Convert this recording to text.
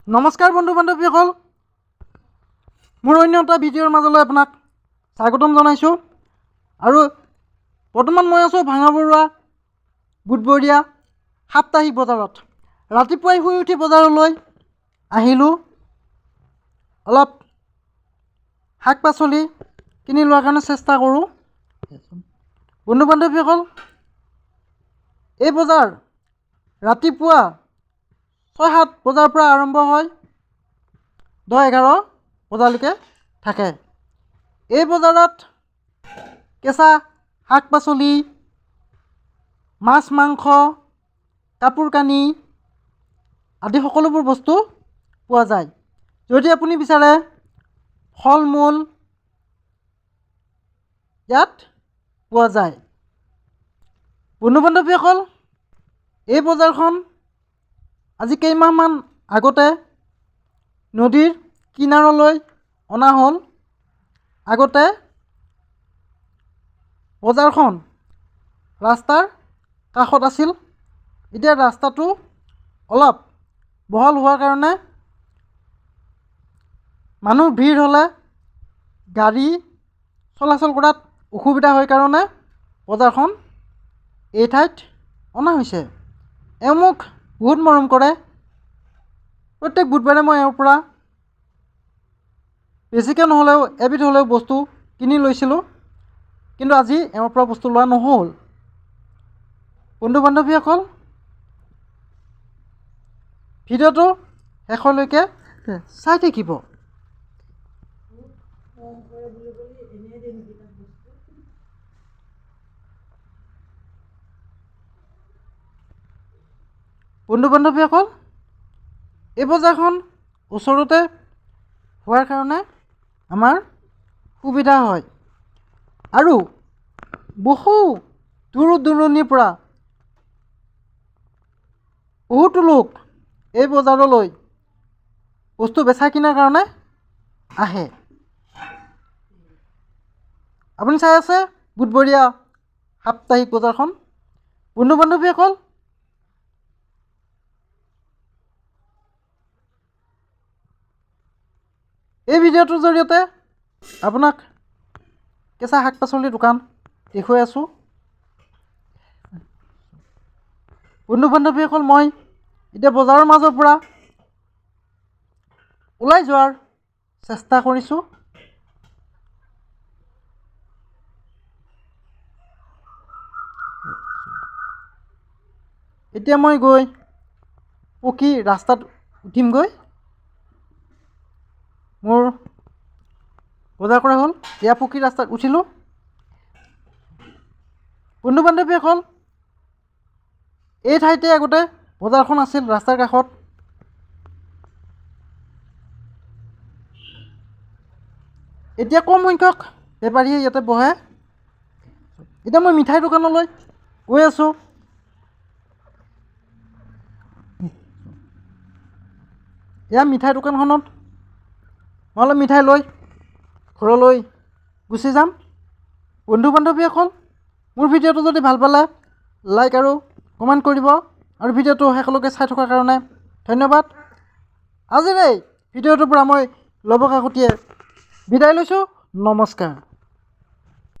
নমস্কাৰ বন্ধু বান্ধৱীসকল, মোৰ অন্য এটা ভিডিঅ'ৰ মাজলৈ আপোনাক স্বাগতম জনাইছোঁ। আৰু বৰ্তমান মই আছোঁ ভাঙাবৰুৱা বুধবৰীয়া সাপ্তাহিক বজাৰত। ৰাতিপুৱাই শুই উঠি বজাৰলৈ আহিলোঁ, অলপ শাক পাচলি কিনি লোৱাৰ কাৰণে চেষ্টা কৰোঁ। বন্ধু বান্ধৱীসকল, এই বজাৰ ৰাতিপুৱা 6-7 বজাৰ পৰা আৰম্ভ হয়, 10-11 বজালৈকে থাকে। এই বজাৰত কেঁচা শাক পাচলি, মাছ মাংস, কাপোৰ কানি আদি সকলোবোৰ বস্তু পোৱা যায়। যদি আপুনি বিচাৰে ফল মূল ইয়াত পোৱা যায়। বন্ধু বান্ধৱীসকল, এই বজাৰখন আজি কেইমাহমান আগতে নদীৰ কিনাৰলৈ অনা হ'ল। আগতে বজাৰখন ৰাস্তাৰ কাষত আছিল। এতিয়া ৰাস্তাটো অলপ বহল হোৱাৰ কাৰণে মানুহ ভিৰ হ'লে গাড়ী চলাচল কৰাত অসুবিধা হয় কাৰণে বজাৰখন এই ঠাইত অনা হৈছে। এওঁ মোক বহুত মৰম কৰে। প্ৰত্যেক বুধবাৰে মই এওঁৰ পৰা বেছিকৈ নহ'লেও এবিধ হ'লেও বস্তু কিনি লৈছিলোঁ, কিন্তু আজি এওঁৰ পৰা বস্তু লোৱা নহ'ল। বন্ধু বান্ধৱীসকল, ভিডিঅ'টো শেষলৈকে চাই থাকিব। বন্ধু বান্ধৱীসকল, এই বজাৰখন ওচৰতে হোৱাৰ কাৰণে আমাৰ সুবিধা হয় আৰু বহু দূৰ দূৰণিৰ পৰা বহুতো লোক এই বজাৰলৈ বস্তু বেচা কিনাৰ কাৰণে আহে। আপুনি চাই আছে বুধবৰীয়া সাপ্তাহিক বজাৰখন। বন্ধু বান্ধৱীসকল, এই ভিডিঅ'টোৰ জৰিয়তে আপোনাক কেঁচা শাক পাচলিৰ দোকান দেখুৱাই আছোঁ। বন্ধু বান্ধৱীসকল, মই এতিয়া বজাৰৰ মাজৰ পৰা ওলাই যোৱাৰ চেষ্টা কৰিছোঁ। এতিয়া মই গৈ পকী ৰাস্তাত উঠিমগৈ। মোৰ বজাৰ কৰা হ'ল, এতিয়া পকী ৰাস্তাত উঠিলোঁ। বন্ধু বান্ধৱীসকল, এই ঠাইতে আগতে বজাৰখন আছিল ৰাস্তাৰ কাষত। এতিয়া কম সংখ্যক বেপাৰীয়ে ইয়াতে বহে। এতিয়া মই মিঠাই দোকানলৈ গৈ আছোঁ। এয়া মিঠাই দোকানখনত মই অলপ মিঠাই লৈ ঘৰলৈ গুচি যাম। বন্ধু বান্ধৱীসকল, মোৰ ভিডিঅ'টো যদি ভাল পালে লাইক আৰু কমেণ্ট কৰিব আৰু ভিডিঅ'টো শেষলৈকে চাই থকাৰ কাৰণে ধন্যবাদ। আজিৰ এই ভিডিঅ'টোৰ পৰা মই লৱ কাকতিয়ে বিদায় লৈছোঁ। নমস্কাৰ।